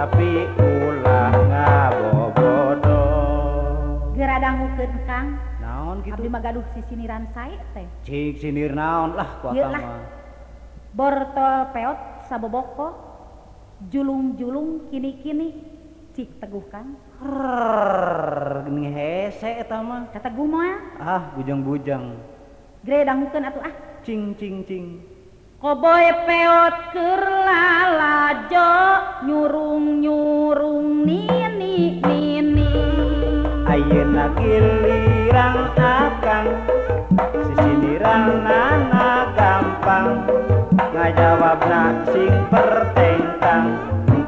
tapi ulah ngabobodo. Geura dangukeun Kang. Naon kitu? Abdi mah gaduh sisiniran sae teh. Cik sinir naon lah ku Ieu akang lah. mah. Bortol peot saboboko, julung-julung kini-kini, cik teguh Kang. Rrrr, geuning hese eta mah. Kateguh moal. Ah, bujang-bujang. Gere dangukeun atuh ah. Cing cing cing. Koboy peot keur lalajo, nyurung-nyurung nini nini. Ayeuna giliran akang, sisiniranana gampang, ngajawabna sing pertengkang,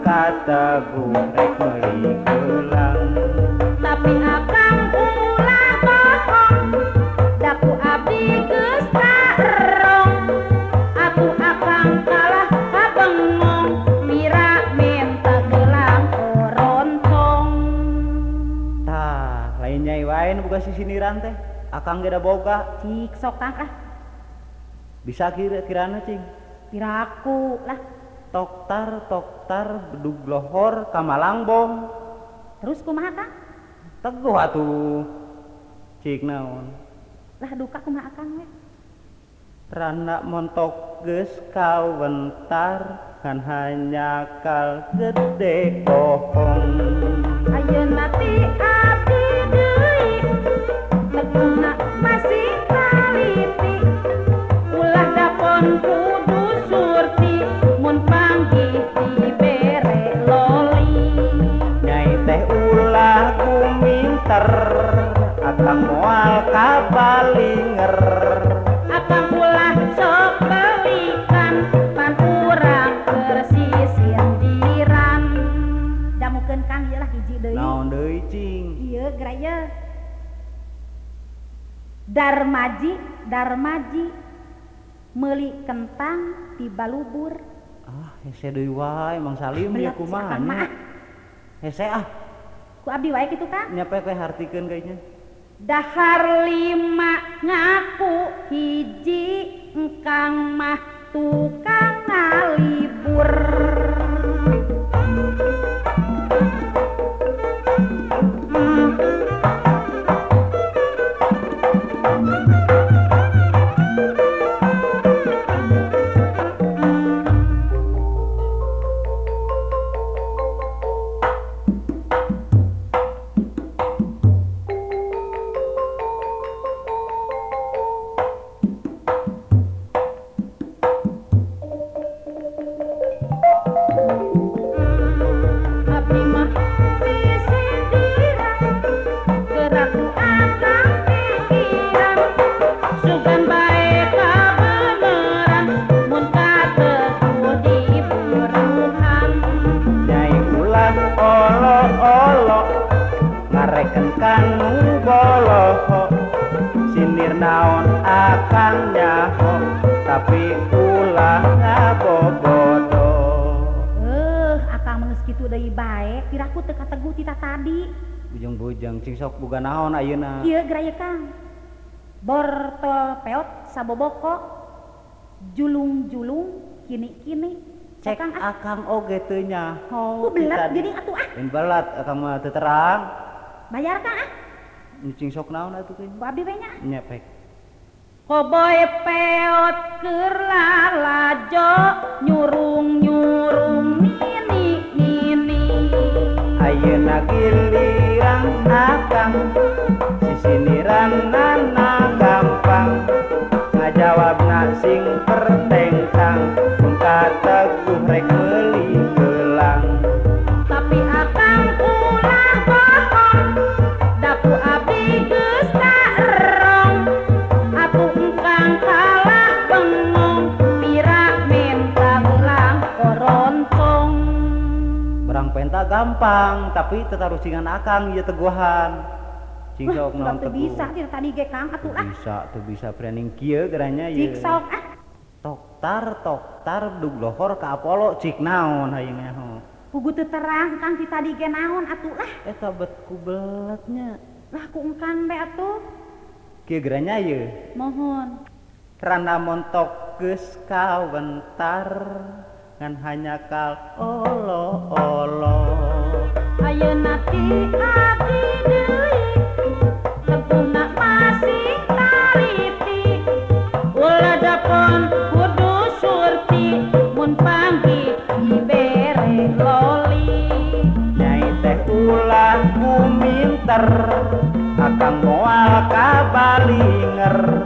kateguh rek meuli gelang. Tapi akang ulah bohong, da ku abdi geus tarong. Atuh akang kalah kabengong, mira menta gelang korontong. Tah, lain nyai wae nu boga sisiniran teh, akang ge da boga. Cik sok Kang ah. Bisa kira-kirana cing. Piraku lah. Toktar toktar bedug lohor ka Malangbong. Terus kumaha Kang? Teguh atuh. Cik naon? Lah duka kumaha Akang we? Randa montok geus kawentar ngan hanyakal gede bohong. Ayeuna ti abdi deui, teguna masih taliti. Ulah dapon kudu surti, mun panggih dibere loli. Nyai teh ulah kuminter, akang moal kabalinger. Akang ulah sok belikan, pan urang keur sisindiran. Damukeun Kang ieu lah hiji deui. Naon deui cing? Ieu geura ieu. Darmaji, Darmaji meuli kentang ti balubur. Ah, hese deui wae Mang Salim ieu Belat si kumaha akang mah nya? ah. Hese ah. Ku abdi wae kitu Kang. Nya pek we hartikeun kayaknya. Dahar lima ngaku hiji, engkang mah tukang ngalibur. Abdi mah sisindiran, geura ku akang pikiran. Sugan bae kabeneran, mun kateguh diburuhan. Nyai ulah olo-olo, ngareken kanu boloho. Sinir naon akang nyaho, tapi ulah ngabobodo. Akang mah geus kitu deui bae, piraku teu kateguh ti tadi. Bujang-bujang cing sok boga naon ayeuna? Ieu geura ieu Kang. Bortol peot saboboko, julung-julung kini-kini. Cek Akang ah. akang oge teu nyaho. Ku belat geuning atuh ah. Lain belat akang mah teu terang. Bayar Kang ah. Cing sok naon atuh teh? Ku abdi we nya. Nya pek. Koboy peot keur lalajo, nyurung-nyurung nini nini. Ayeuna giliran akang, sisiniranana gampang, ngajawabna sing pertengkang, mun kateguh rek meuli gelang. Tapi akang ulah bohong, da ku abdi geus tarong. Atuh engkang kalah bengong, pira menta gelang korontong. Barang penta gampang, tapi tetarucingan akang ieu teguhan. Cing sok Wah, naon teu teguh. bisa ti tadi ge Kang atuh ah. Bisa, teu bisa prening kieu geranya ieu. Cik sok ah. Toktar toktar bedug lohor ka Apollo cik naon hayang nyaho. Pugu teu terang Kang ti tadi ge naon atuh lah. Eta bet ku beletnya. Lah ku engkang be atuh. Kieu geranya ieu. Mohon. Randa montok geus kawentar ngan hanya kal olo olo. Ayeuna ti abdi deui teguhna masih taliti ulah dapon kudu surti mun panggih dibere loli. Nyai teh ulah kuminter akang moal kabalinger.